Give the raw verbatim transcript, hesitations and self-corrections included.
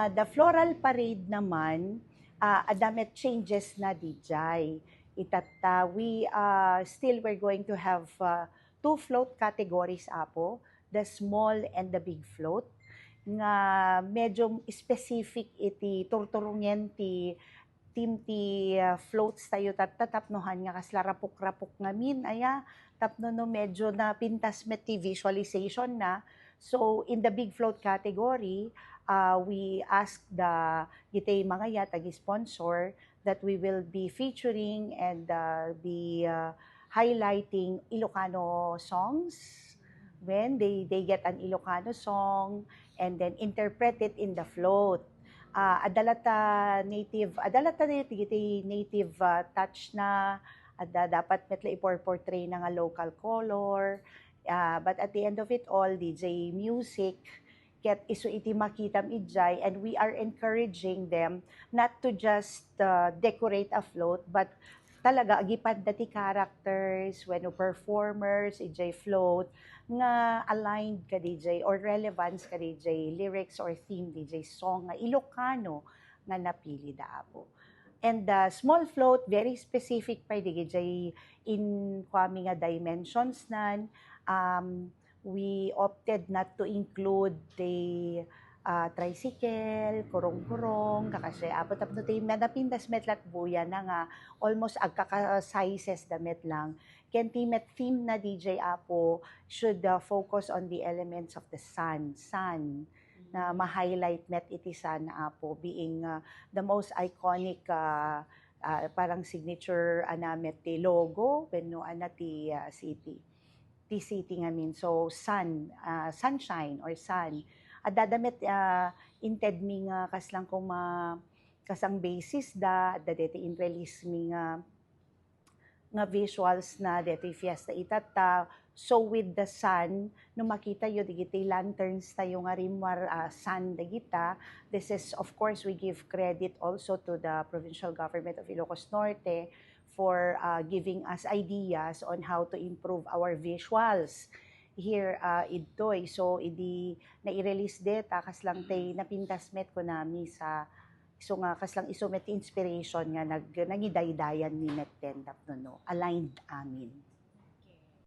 The floral parade naman, ah, adda met changes na dijay. Itatta, we, ah, still we're going to have, ah, two float categories, Apo, the small and the big float, nga medyo specific iti turturungen ti theme ti, ah, floats tayo tatta tapno han nga kasla rapok-rapok ngamin, aya, tapno no medyo napintas met ti visualization na. So, in the big float category, ah, we ask the, dagiti mangayat, agi sponsor, that we will be featuring and, ah, be, ah, highlighting Ilocano songs when they, they get an Ilocano song and then interpret it in the float. Ah, adda latta native, adda latta dagiti native, ah, touch na, adda dapat met la ipor-portray na nga local color. Ah, but at the end of it all, D J, music, ket isu iti makitam idiay, and we are encouraging them not to just, ah, decorate a float, but talaga agipanda ti characters wenno performers idiay float nga aligned kadi idiay or relevance kadi idiay lyrics or theme idiay song nga Ilocano nga napilida, Apo. And the small float, very specific pay dagiti in kuami nga dimensions nan, um, we opted not to include the, ah, tricycle, kurong-kurong, kakasdiay, Apo, tapno ti napintas met latbuyan na nga almost agkaka-sizes da met lang. Ken ti met theme na D J, Apo, should, ah, focus on the elements of the sun, sun, na ma-highlight met iti sun, Apo, being, ah, the most iconic, ah, ah, parang signature, ana, met ti logo wenno, ana, ti, ah, city. Ti city ngamin. So, sun, ah, sunshine or sun. Adda met, ah, inted mi nga kaslang kuma-, kasang basis da, adda deti in-release mi nga, nga visuals na deti fiesta itatta. So, with the sun, no makitayo dagiti lanterns tayo nga rimmuar, ah, sun dagita, this is, of course, we give credit also to the provincial government of Ilocos Norte for, ah, giving us ideas on how to improve our visuals here, ah, idtoy. So, idi nai-release deta, kaslang tay napintas met kunami sa isu nga kaslang isu met ti inspiration nga nag-, nangidaydayan mi metten tapno no, aligned amin.